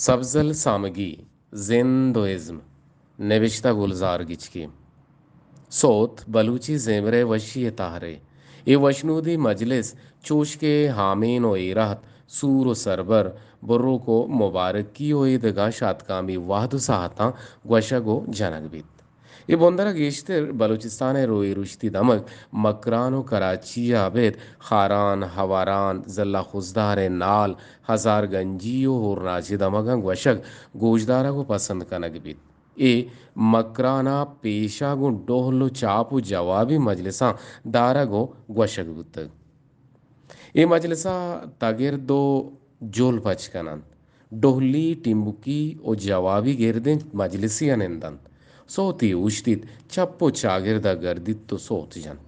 سبزل سامگی، زند و ازم، نبشتہ گلزار گچکی۔ سوت بلوچی زیمرے وشی تہرے۔ اے وشنودی مجلس چوش کہ ہامین و ایرہت، سور و سربر، بروک و مبارکی و ایدگہ شاتکامی وہد و ساہتاں گوشگ و جنگ بیت۔ اے بندر ء گیشتر بلوچستان ء روئے رشتی دمگ مکران و کراچی ء ابید خاران، ہواران، ضلع خضدار ء نال، ہزار گنجی و ہورناچ ء دمگاں گوشگ، گوشدارگ و پسند کنگ بیت۔ اے مکران ء پیشا گوں ڈہل و چاپ و جوابی مجلساں دارگ و گوشگ بوتگ۔ اے مجلس ء تگرد و جل پچ کن انت۔ ڈہلی، ٹمبکی و جوابی گردیں مجلسی ء نند انت۔ سوتی اوشتیت، چپ و چاگرد ء گردیت و سوت جنت۔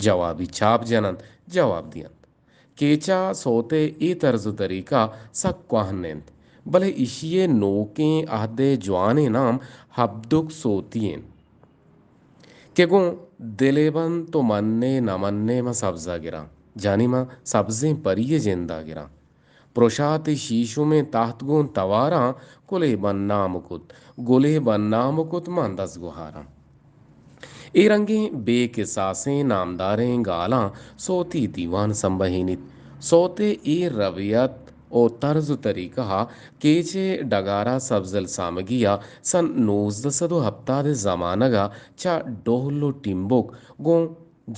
جوابی چاپ جن انت، جواب دینت۔ کیچ ء سوت ء اے طرز و طریقہ سک کوہن انت، بلے ایشی ء نوکیں عہد ء جوانیں نام ہبدک سوتی انت۔ کہ گوں دلے بنت و منّے نہ منّے من سبزا گراں، جانی من سبزیں پری ء جندا گراں۔ پرشاتی شیشمیں تحت گوں تواراں، کلے بنّام کت، گلے بنّام کت من دزگوہاراں۔ اے رنگیں بے کساسیں نامداریں گالاں سوتی دیوان سمبہینیت۔ سوتے اے رویت و طرز و طریقہ ء کیچ ء ڈگار ء سبزل سامگی ء سن نوزدہ سد و ہپتاد ء زمانگ ء چہ ڈہل و ٹیمبک گوں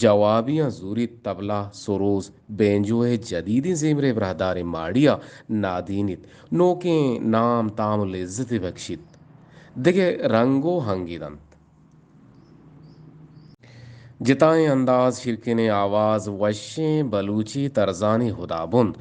جوابیاں زوریت، تبلہ، سروز، بینجو ء جدیدیں زیمرے براہداریں ماڑی ء نادینیت، نوکیں نام تام و لذتے بکشیت، دگہ رنگ و ہنگے دنت۔ جتائیں انداز، شیرکنیں آواز، وشیں بلوچی طرزانی ہدابند،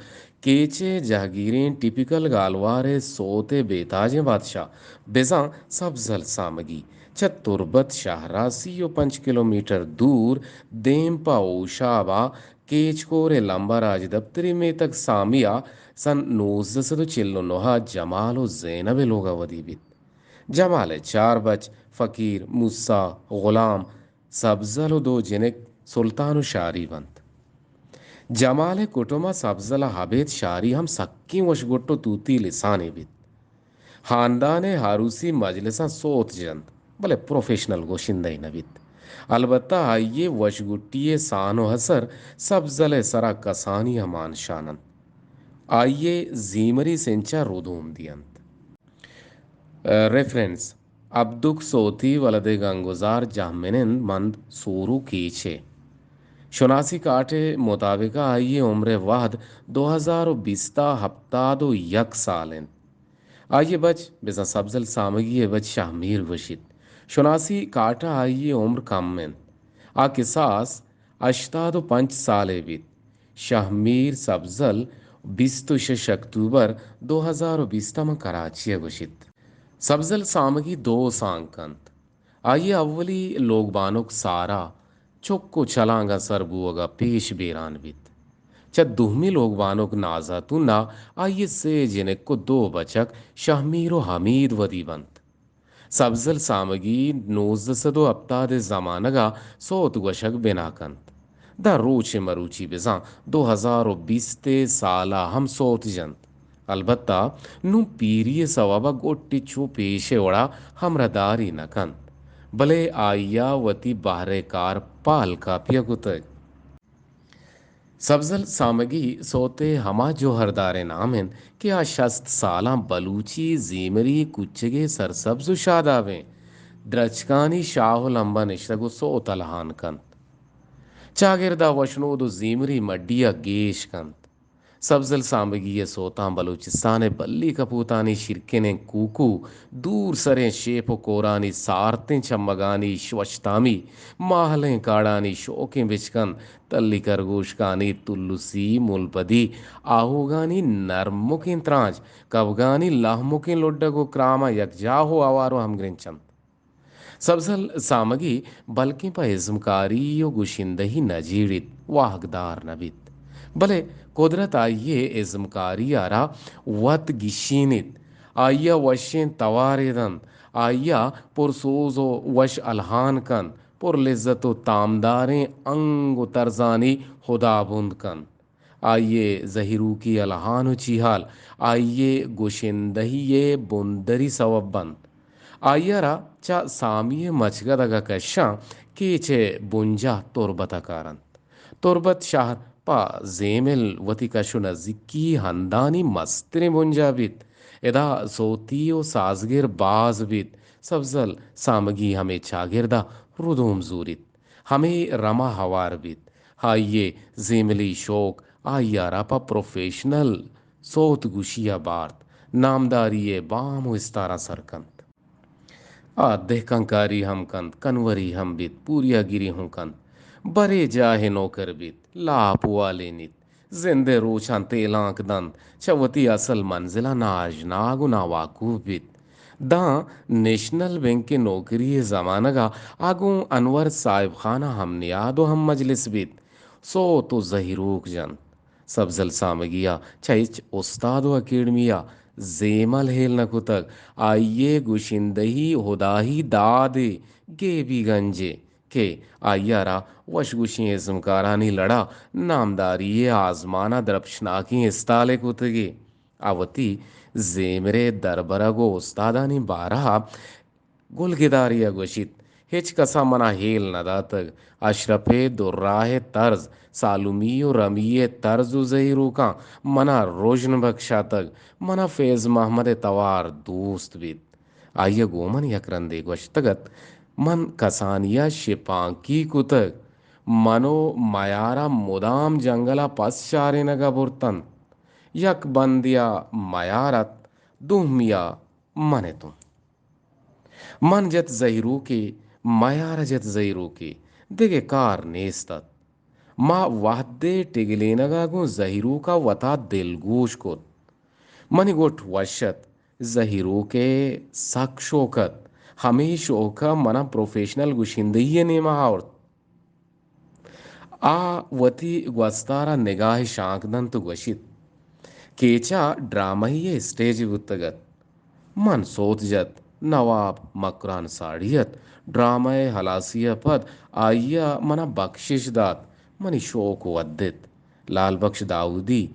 کیچ ء جہگیریں ٹیپیکل گالوار ء سوت ء بے تاجیں بادشاہ بزاں سبزل سامگی چہ تربت شہر ء سی و پنچ کلومیٹر دور دیم پہ ہوشاب ء کیچ کور ء لمب ء راجدپتری میتگ سامی ء سن نوزدہ سد و چل و نہ ء جمال و زینب ء لوگ ء ودی بیت۔ جمال ء چار بچ، فقیر، موسی، غلام، سبزل و دو جنک سلطان و شاری بنت۔ جمال ء کٹم ء سبزل ء ابید شاری ہم سکیں وشگٹ و توتی لسانے بیت۔ ہاندان ء عروسی مجلساں سوت جنت، بلے پروفیشنل گوشندہ نہ بیت۔ البتہ آئی ء وشگٹی ء سان و اثر سبزل ء سرا کسانی ء مانشان انت۔ آئی ء زیمری سنچ ء ردوم دینت۔ ریفرنس: عبدک سوتی ولد گنگزار جہمنند مند سورو کیچے۔ شناسی کاٹے مطابق آئی عمر وہد دو ہزار و بیست ء ہپتاد و یک سال انت۔ آئی بچ بزاں سبزل سامگی بچ شہمیر گوشیت۔ شناسی کاٹا آئی عمر کم انت۔ آ کساس ہشتاد و پنچ سالے بیت۔ شہمیر سبزل بیست و شش اکتوبر دو ہزار و بیست ء ماں کراچی ء گوشیت۔ سبزل سامگی دو سانگ کنت۔ آئی ء اولی لوگ بانک سارا چک و چلانگاں سر بوگ ء پیش بیران بیت۔ چہ دومی لوگ بانک نازاتون ء آئی ء سے جنک و دو بچک شہمیر و حمید ودی بنت۔ سبزل سامگی نوزدہ سد و ہپتاد ء زمانگ ء سوت گوشگ بنا کنت۔ داں روچ ء مروچی بزاں دو ہزار و بیست ء سال ء ہم سوت جنت۔ البتہ نوں پیری ء سوب ء گٹی چو پیش ء وڑا ہمراہداری نہ کنت، بلے آئی ء وتی بہر ء کار پہ الکاپی ء کتگ۔ سبزل سامگی سوت ء ہما جوہرداریں نام انت کہ آ شست سالاں بلوچی زیمری کوچگے سرسبز و شادابیں درچکانی شاہ و لمبا نشتگ و سوت الہان کنت۔ چاگردا وشنود و زیمری مڈیا گیش کنت۔ سبزل سامگی ء سوتاں بلوچستان ء بلی کپوتانی شیرکنیں کوکو، دور سریں شیپ و کورانی سارتیں چمگانی شوشتامی، ماہلیں کاڑانی شوکیں بچکند، تلی کرگوشکانی تلسی، ملپدی، آہوگانی نرمکیں ترانچ، کبگانی لہمکیں لڈگ و کرام ء یکجاہ و آوار و ہمگرنچ انت۔ سبزل سامگی بلکیں پہ ازمکاری و گشندہی نہ جیڑیت، واہگدار نہ بیت، بلے قدرت آئی ء ازمکاری ء را وت گیشینیت، آئی ء وشیں توارے دنت، آئی ء پرسوز و وش الہان کنت، پر لذت و تامداریں انگ و طرزانی ہدابند کنت۔ آئی ءِ زہیروکی الہان و چیہال آئی ءِ گشندہی ءِ بندری سوب بنت۔ آئی ءَ را چہ سامی ءِ مچگدگ ءَ کشاں کیچ ءِ بنجاہ تربت ءَ کارنت۔ تربت شہر پہ زیمل وتی کش و نزیکی ہندانی مستریں بنجاہ بیت۔ ادا سوتی و سازگر باز بیت۔ سبزل سامگی ہمے چاگرد ءَ ردوم زوریت۔ ہمے رم ءَ ہوار بیت۔ آئی ءِ زیملی شوق آئی ءَ را پہ پروفیشنل سوت گوشی ءَ بارت۔ نامداری ءِ بام و استاراں سر کنت۔ آ دہکانکاری ہم کنت، کنوری ہم بیت، پوریاگری ہم کنت۔ برے جاہے نوکر بیت، لاپ والینیت۔ زند ءِ روچاں تیلانک دنت، چہ وتی اصل منزل ءَ ناآژناگ و ناواکوف بیت۔ داں نیشنل بینک ءِ نوکری ءِ زمانگ ءَ آ گوں انور صاحب خان ءَ ہم نیاد و ہم مجلس بیت۔ سوت و زہیروک جنت۔ سبزل سامگی ءَ چہ ہچ استاد و اکیڈمی ءَ زیمل ہیل نہ کتگ۔ آئی ءِ گشندہی ہدائی دادے، گیبی گنجے کہ آئی ءَ را وشگوشیں ازمکارانی لڑ ءَ نامداری ءِ آزمان ءَ درپشناکیں استالے کتگی۔ آ وتی زیمر ءِ دربرگ و استادانی بارہ ءَ گلگدارے ءَ گوشیت، ہچ کس ءَ من ءَ ہیل نہ داتگ۔ اشرف ءِ دراہ ءِ طرز، سالمی و رمی ءِ طرز و زہیروکاں من ءَ رژن بکشاتگ۔ من ءَ فیض محمد ءِ توار دوست بیت۔ آئی ءَ گوں من یک رندے گوشتگ ات، من کسانی ءَ شپانکی کتگ۔ من و میار ءَ مدام جنگل ءَ پس چارینگ ءَ برت انت۔ یک بندے ءَ میار ات، دومی ءَ من اتوں۔ من جت زہیروکے، میار ءَ جت زہیروکے، دگہ کار نیست ات۔ ما وہدے ٹگلینگ ءَ گوں زہیروک ءَ وتا دلگوش کت۔ منی گٹ وش ات۔ زہیروک ءِ سک شوک ات۔ ہمے شوک ءَ من ءَ پروفیشنل گشندہی ءِ نیمگ ءَ آورت۔ آ وتی گوستار ءَ نگاہے شانک دنت و گوشیت، کیچ ءَ ڈرامہ یے اسٹیج بوتگ ات۔ من سوت جت، نواب مکران ساڑی ات۔ ڈرامہ ءِ ہلاسی ءَ پد آئی ءَ من ءَ بکشش دات۔ منی شوک ودت۔ لال بخش داؤدی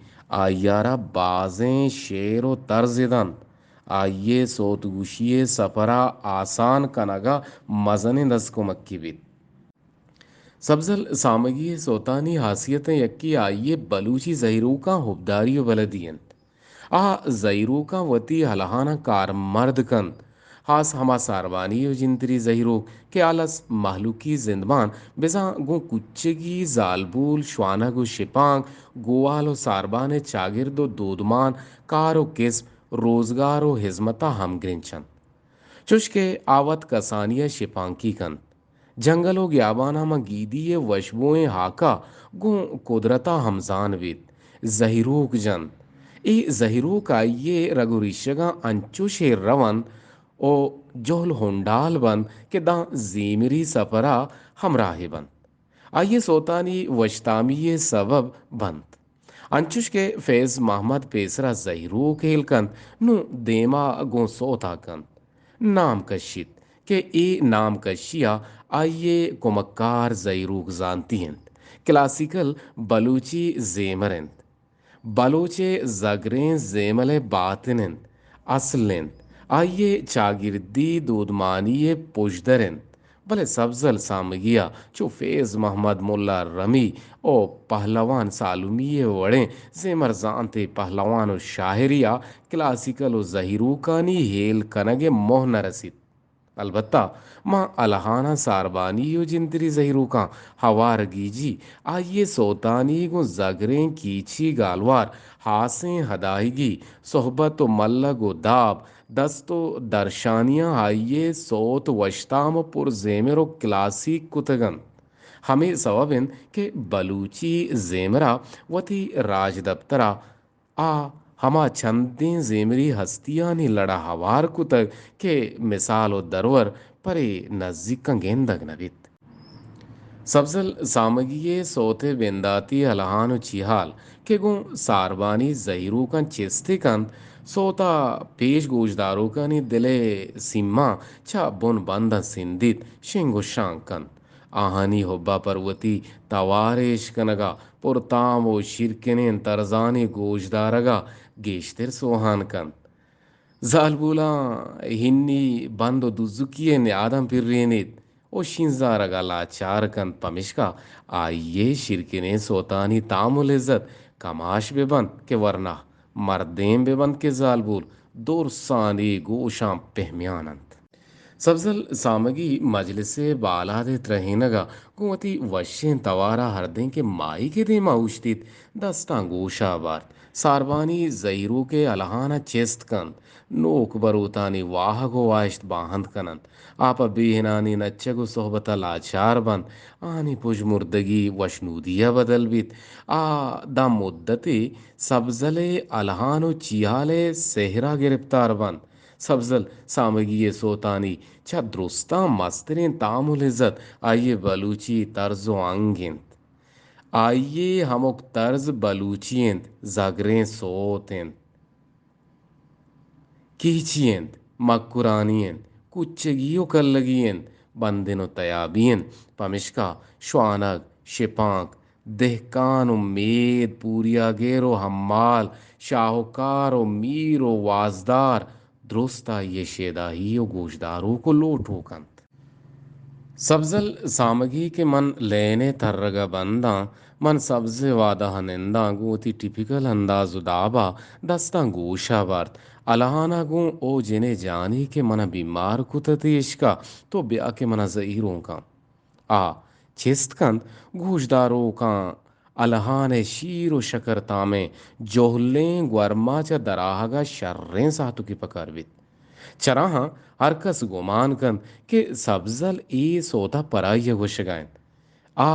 آئی ءَ را بازیں شعر و طرزے دنت۔ آئی ءِ سوت گوشی ءِ سفر ءَ آسان کنگ ءَ مزنیں دست کمکی بیت۔ سبزل سامگی ءِ سوتانی ہاسیتاں یکے آئی ءِ بلوچی زہیروکاں ہبداری و بلدی انت۔ آ زہیروکاں وتی الہاناں کارمرد کنت۔ ہاس ہما ساربانی و جنتری زہیروک کہ الس مہلوکی زندمان بزاں گوں کچگی زالبول، شوانگ و شپانک، گوال و ساربان ءِ چاگرد و دودمان، کار و کسب، روزگار و ہزمت ءَ ہمگرنچ انت۔ چوش کہ آ وت کسانی ءَ شپانکی کنت۔ جنگل و گیاباناں ماں گیدی ءِ وشبوئیں ہاک ءَ گوں قدرت ءَ ہمزان بیت۔ زہیروک جنت۔ اے زہیروک آئی ءِ رگ و ریشگاں انچوش ایر رونت و جہل ہنڈال بنت کہ داں زیمری سپر ءَ ہمراہے بنت۔ آئی ءِ سوتانی وشتامی ءِ سبب بنت۔ انچوش کہ فیض محمد پیسرا زہیروک ہیل کنت، نوں دیما گوں سوتا کنت۔ نام کشیت کہ اے نام کشی ءَ آئی ءِ کمکار زہیروک زانتی انت۔ کلاسیکل بلوچی زیمر انت۔ بلوچ ءِ زگریں زیمل ءِ باتن انت، اصل انت۔ آئی ءِ چاگردی دودمانی ءِ پژدر انت۔ بلے سبزل سامگی ءَ چو فیض محمد، ملا رمی و پہلوان سالمی ءِ وڑیں زیمر زانتے پہلوان و شاعری ءَ کلاسیکل و زہیروکانی ہیل کنگ ءِ موہ نہ رسیت۔ البتہ ماں الہاناں ساربانی و جندری زہیروکاں ہوار گیجی، آئی ءِ سوتانی گوں زگریں کیچی گالوار، ہاسیں ہداہگی، صحبت و ملگ و داب، دست و درشانیاں آئی ءِ سوت وشتام و پر زیمر و کلاسیک کتگ انت۔ ہمے سوب انت کہ بلوچی زیمر ءَ وتی راجدپتر ءَ آ ہما چندیں زیمری ہستیانی لڑ ءَ ہوار کتگ کہ مثال و درور پرے نزیکاں گندگ نہ بیت۔ سبزل سامگی ءِ سوت ءِ بنداتی الہان و چیہال کہ گوں ساربانی زہیروکاں چست کنت، سوت ءَ پیش گوشداروکانی دل ءِ سیماں چہ بن بنداں سندیت، شنگ و شانگ کنت۔ آہانی ہبا پر وتی توارے اشکنگا، پرتام و شیرکنیں طرزانی گوشدارگا گیشتر سوہان کنت۔ زالبولاں ہنی بند و دزکی ء نیاداں پرینیت و شینزارگ ء لاچار کنت، پمشکا آئی ء شیرکنیں سوتانی تام و لذت کماش بہ بنت کہ ورنا، مردین بہ بنت کہ زالبول درسانی گوشاں پہمیان انت۔ سبزل سامگی مجلس ء بالاد ء ترہینگ ء گوں وتی وشیں توار ء ہردیں کہ ماہیگ ء دیما اوشتیت، دستاں گوش ء بارت۔ ساربانی زہیروک ء الہان ء چست کنت۔ نوک بروتانی واہگ و واہشت باہند کننت۔ آ پہ بیہنانی نچگ و صحبت ء لاچار بنت۔ آہانی پژمردگی وشنودی ء بدل بیت۔ آ داں مدتے سبزل ء الہان و چیہال ء سحر ء گرپتار بنت۔ سبزل سامگی ء سوتانی چہ درستاں مستریں تام و لذت آئی ء بلوچی طرز و انگ انت۔ آئی ء ہمک طرز بلوچی انت، زگریں سوت انت، کیچی انت، مکرانی انت، کوچگی و کلگی انت، بندن و تیابی انت۔ پمشکا شوانگ، شپانک، دہکان و مید، پوریاگر و حمال، شاہوکار و میر و وازدار، درست آئی ء شیداہی و گوشداروک و لوٹوک انت۔ سبزل سامگی کہ من لین ء ترگ ء بنداں، من سبز ء وادہ ء ننداں، گوں وتی ٹیپیکل انداز و داب ء دستاں گوش ء بارت۔ الہان ء گوں او جن ء جانی کہ من ء بیمار کت ات اشکا، تو بیا کہ من ء زہیرونکاں۔ آ چست کنت، گوشداروکاں الہان ء شیر و شکر تامیں جہلیں گورما چہ دراہگ ء شریں ساہتکی پکار بیت۔ چراہاں ہر کس گمان کنت کہ سبزل اے سوت ء پرائی ء گوشگ ء انت۔ آ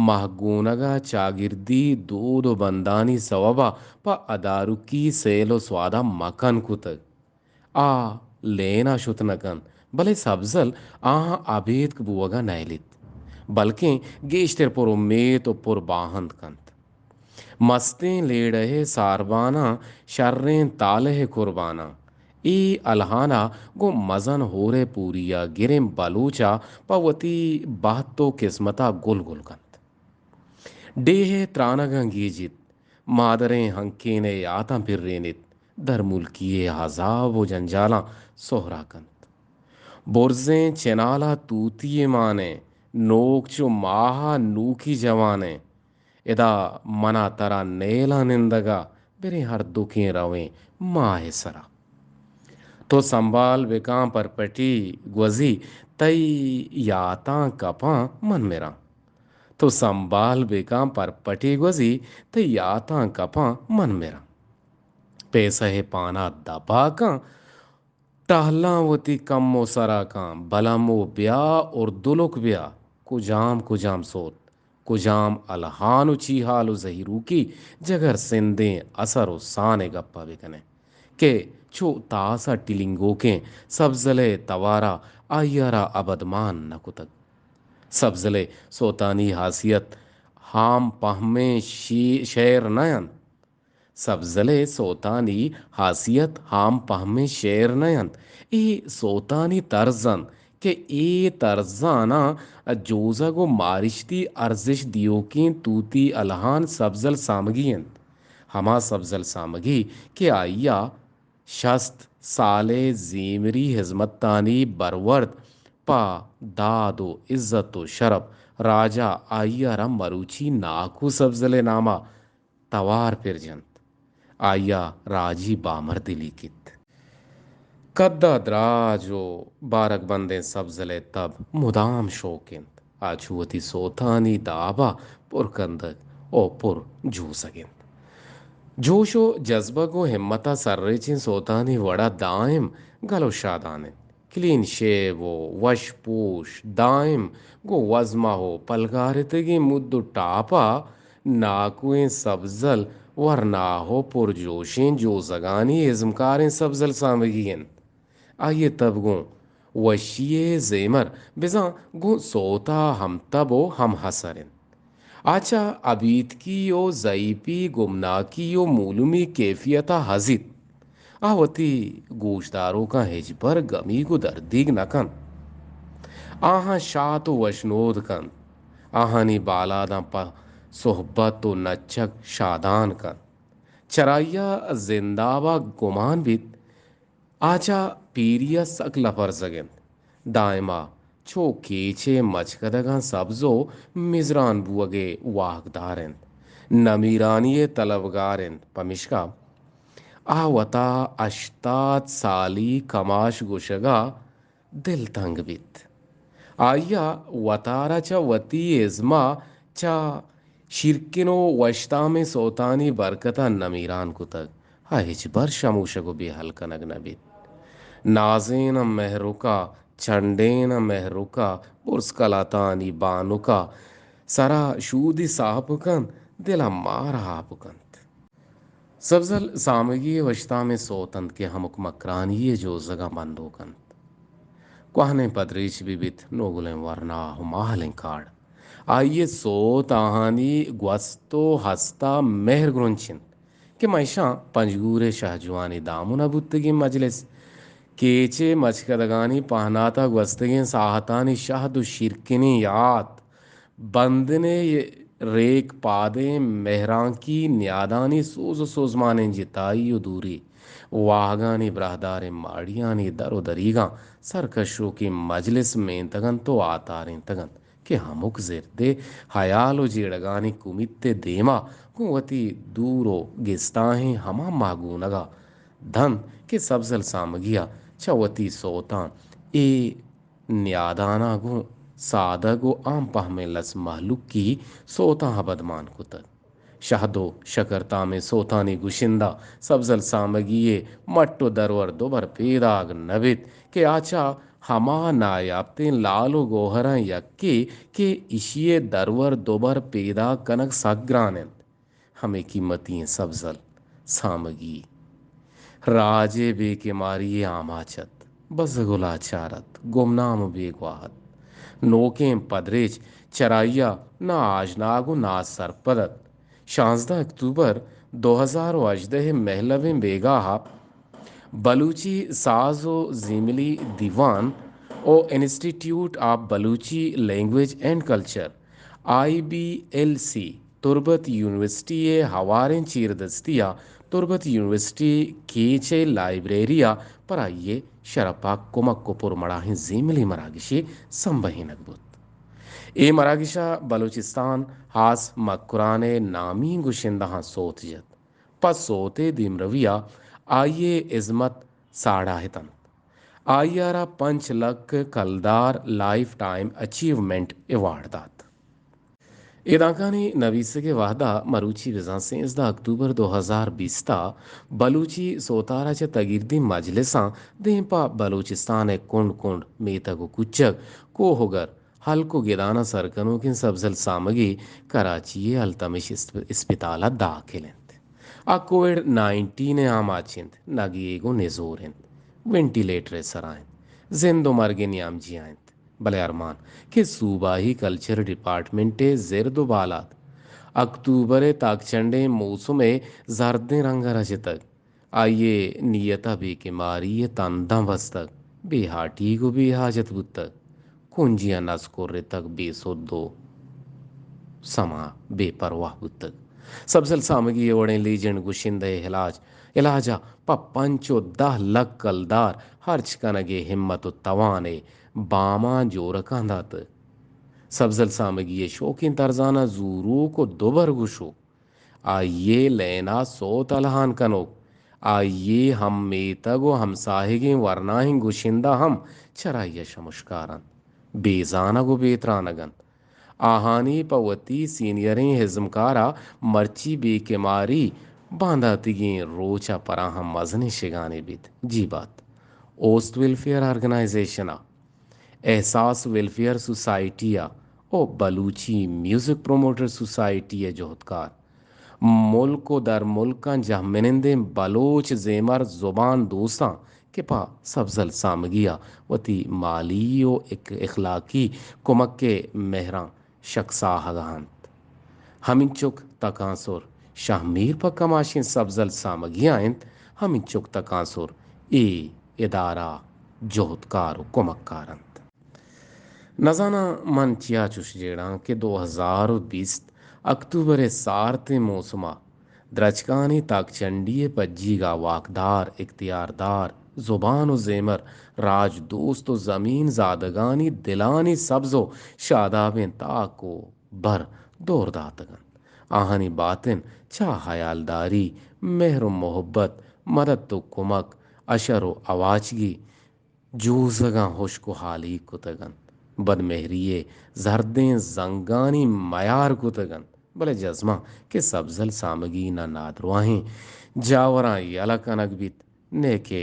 مہگونگ ء چاگردی دود و بندانی سوب ء پہ ادارکی سیل و سواد ء مکن کتگ۔ آ لین ء شت نہ کنت، بلے سبزل آہاں ابیتک بوگ ء نئیلیت، بلکیں گیشتر پر امیت و پر باہند کنت۔ مستیں لیڑہ ء سارباناں، شریں تالہ ء قرباناں، اے الہان ء گوں مزن ہور ء پوری ء گریں بلوچ ء پہ وتی بہت و قسمت ء گل گل کنت۔ ڈیہہ ء ترانگاں گیجیت، مادریں ہنکین ء یاتاں پرینیت، درملکی ء عذاب و جنجالاں سہرا کنت۔ برزیں چنال ء توتی ء مانیں، نوک چو ماہ ء نوکی جوانیں۔ ادا منا ترا نیلاں نندگا، بریں ہر دکیں رویں ماہ ء سرا۔ تو سنبال بکاں پرپٹی گوزی، تئی یاتاں کپاں من مراں۔ تو سنبال بکاں پرپٹی گوزی، تئی یاتاں کپاں من مراں۔ پیسہ ء پانا دپا کن، ٹہلاں وتی کم و سرا کن، بلم و بیا اردلک بیا، کجام کجام سوت، کجام الہان و چیہال و زہیروکی جگر سندیں اثر و سان ء گپا بکنیں کہ چو تاس ء ٹلینگوکیں سبزل ء توارا آئی ء را ابدمان نہ کتگ۔ سبزل ء سوتانی ہاسیت ہام پہمیں شی-، شعر نہ انت۔ سبزل ء سوتانی ہاسیت ہام پہمیں شعر نہ انت، اے سوتانی طرز انت کہ اے طرزاناں جوزگ و مارشتی ارزشت دیوکیں توتی الہان سبزل سامگی انت۔ ہما سبزل سامگی کہ آئیا شست سال ء زیمری ہزمتانی برورد پہ داد و عزت و شرپ راجا آئیا را مروچی ناکو سبزل ء ناما توار پر جنت۔ آئیا راجی بامردی لیکیت۔ کدا دراج و بارگ بندیں سبزل ء تب مدام شوک انت۔ آ چو وتی سوتانی دابا پر کندگ و پر جوسگ انت۔ جوش و جذبگ و ہمتا سرریچیں سوتانی وڑا دائم گل و شادان انت۔ کلین شیو و وش پوش دائم گوں وزمہ و پلگارتگیں مد و ٹاپا ناکوئیں سبزل ورناہ و پرجوشیں جوزگانی ازمکاریں سبزل سامگی انت۔ آئی ء تب گوں وشی ء زیمر بزاں گوں سوتا ہم تب و ہم ہسر انت۔ آ چہ ابیتکی و ضعیفی، گمناکی و مولمی کیفیتا ہزیت۔ آ وتی گوشداروکاں ہچبر گمیگ و دردیگ نہ کنت۔ آہاں شات و وشنود کنت، آہانی بالاداں پہ صحبت و نچگ شادان کنت۔ چرائی ء زنداب ء گمان بیت، آ چہ پیری ء سک لپرزگ انت۔ دائما چو کیچ ء مچکدگاں سبز و مزران بوگ ء واہگدار انت۔ نمیرانی ء طلبگار انت، پمیشکا آ وتا ہشتاد سالی کماش گوشگ ء دل تنگ بیت۔ آئی ء وتارا چہ وتی ازم ء چہ شیرکن و وشتامیں سوتانی برکت ء نمیران کتگ۔ آ ہچبر شموشگ و بے ہل کنگ نہ بیت۔ نازین ء مہرک ء، چنڈین ء مہرک ء، برز کلاتانی بانک ء سرا شودی ساپ کنت، دل ء مار آپ کنت۔ سبزل سامگی ء وشتامیں سوت انت کہ ہمک مکرانی ء جوزگاں بندوک انت۔ کوہنیں پدریچ بہ بیت، نوگلیں ورنا و ماہلیں کاڑ۔ آئی ء سوت آہانی گوست و ہست ء مہر گرنچ انت کہ من اشاں پنجگور ء شہجوانی دامن ء بوتگیں مجلس، کیچ ء مچکدگانی پہنات ء گوستگیں ساہتانی شہد و شیرکنیں یات، بندن ء ریک پادیں مہرانکی نیادانی سوز و سوزمانیں جتائی و دوری، واہگانی براہداریں ماڑیانی در و دریگاں سرکشوکیں مجلس مینتگ انت و آتارینتگ انت کہ ہمک زردے ہیال و جیڑگانی کمیت ء دیما گوں وتی دور و گستاہیں ہما ماہگونگا دنت کہ سبزل سامگیا چہ وتی سوتاں اے نیادانا گوں سادگ و عام پہمیں لس مہلوکی سوتاں ہبدمان کتگ۔ شہد و شکرتامیں سوتانی گشندہ سبزل سامگی ء مٹ و درور دوبر پیداگ نہ بیت کہ آ چہ ہما نایاپتیں لال و گوہراں یکے کہ ایشی ء درور دوبر پیداگ کنگ سک گران انت۔ ہمے قیمتی ایں سبزل سامگی۔ راج ء بے کماری ء آماچ ات، بزگ و لاچار ات، گمنام و بیگواہ ات۔ نوکیں پدریچ چرائی ء نا آژناگ و نا سرپد ات۔ شانزدہ اکتوبر دو ہزار و ہژدہ ء مہلبیں بیگاہ ء بلوچی ساز و زیملی دیوان و انسٹیٹیوٹ آف بلوچی لینگویج اینڈ کلچر، آئی بی ایل سی، تربت یونیورسٹی ء ہواریں چیردستی ء تربت یونیورسٹی کیچ ء لائبریری ء پر آئی ء شرپ ء کمک و پرمڑاہیں زیملی مراگشے سمبہینگ بوت۔ اے مراگش ء بلوچستان ہاس مکران ء نامی گشندہاں سوت جت۔ پہ سوت ء دیمروی ء آئی ء ازمت ساڑاہتنت۔ آئی ء را پنچ لکھ کلدار لائف ٹائم اچیومنٹ ایوارڈ دات۔ اے دانکانی نویسگ ء وہدا مروچی بزاں سیزدہ اکتوبر دو ہزار بیست ء بلوچی سوتارا چہ تگیردی مجلساں دیم پہ بلوچستان ء کنڈ کنڈ، میتگ و کوچگ، کوہ و گر، ہلک و گداناں سرکنوکیں سبزل سامگی کراچی ء التمش اسپ-، اسپتال ء داخل انت۔ آ کووڈ نائنٹین ء آماچ انت، نگیگ و نزور انت، وینٹیلیٹر ء سرا انت، زند و مرگ ء نیامجیا انت۔ بلے ارمان کہ صوبائی کلچر ڈیپارٹمنٹ ء زرد و بالاد اکتوبر ء تاکچنڈیں موسم ء زردیں رنگ ء رجتگ۔ آئی ء نیت ء بے کماری ء تنداں بستگ، بے ہاٹیگ و بے حاجت بوتگ، کنجیاں نز کرتگ، بے سد و سما بے پرواہ بوتگ۔ سبزل سامگی ء وڑیں لیجنڈ گشندہ ء علاج، علاج ء پہ پنچ و دہ لکھ کلدار ہرچ کنگ ء ہمت و توان ء باماں جورکاں داتگ۔ سبزل سامگی ء شوکیں ترزاناں زوروک و دوبر گشوک، آئی ء لینا سوت الہان کنوک، آئی ء ہم میتگ و ہمساہگیں ورناہیں گشندہ ہم چرائی ء شمشکار انت، بے زانگ و بے ترانگ انت۔ آہانی پہ وتی سینئریں ہزمکار ء مرچی بے کماری بانداتیگیں روچ ء پراہاں مزنیں شگانے بیت۔ جی بات اوست ویلفیئر آرگنائزیشن ء احساس ویلفیئر سوسائٹی ء و بلوچی میوزک پروموٹر سوسائٹی ء جہدکار، ملک و درملکاں جہمنندیں بلوچ زیمر زبان دوستاں کہ پہ سبزل سامگی ء وتی مالی و اک-، اخلاقی کمک ء مہراں شکساہگ ء انت۔ ہمینچک تکانسر شہمیر پہ کماشیں سبزل سامگی ء انت، ہمینچک تکانسر اے ادارہ جہدکار و کمکار انت۔ نزاناں من چیا چش جیڑاں کہ دو ہزار و بیست اکتوبر ءِ سارتیں موسم ءَ درچکانی تاکچنڈی ءِ پجیگ ءَ واکدار، اختیاردار، زبان و زیمر، راج دوست و زمین زادگانی دلانی سبز و شادابیں تاک و بر دور داتگ انت۔ آہانی باتن چہ ہیالداری، مہر و محبت، مدد و کمک، اشر و اواچگی، جوزگاں ہشک و ہالیگ کتگ انت۔ بدمہری ءِ زردیں زنگانی میار کتگ انت، بلے جزماں کہ سبزل سامگی نہ نادراہیں جاوراں یلہ کنگ بیت، نئے کہ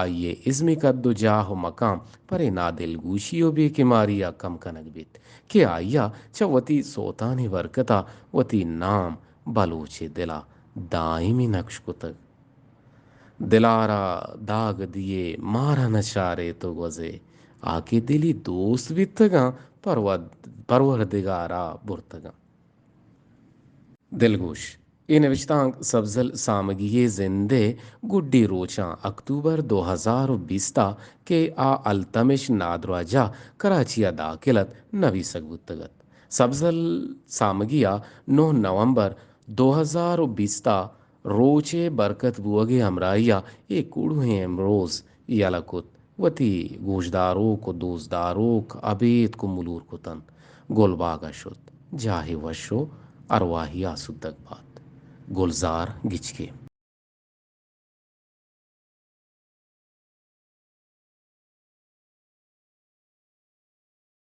آئی ءِ ازمی کد و جاہ و مقام پرے نادلگوشی و بے کماری ءَ کم کنگ بیت کہ آئی ءَ چہ وتی سوتانی برکت ءَ وتی نام بلوچ ءِ دل ءَ دائمی نقش کتگ۔ دلارا داگ دیے، مارا نچارے تو گوزے، آ کہ دلی دوست بیتگاں، پرود-، پروردگارا برتگاں۔ دلگوش، اے نوشتانک سبزل سامگی ءِ زند ءِ گڈی روچاں اکتوبر دو ہزار و بیست ءَ کہ آ التمش نادراہجاہ کراچی ءَ داخل ات، نویسگ بوتگ ات۔ سبزل سامگی ءَ نو نومبر دو ہزار و بیست ءَ روچ ءِ برکت بوگ ءِ ہمراہی ءَ اے کوڑوہیں امروز یلہ کت۔ وتی گوشداروک و دوستداروک ابیتک و ملور کت انت۔ گلباگ ءَ شت۔ جاہے وش و ارواہی آسودگ بات۔ گلزار گچکے۔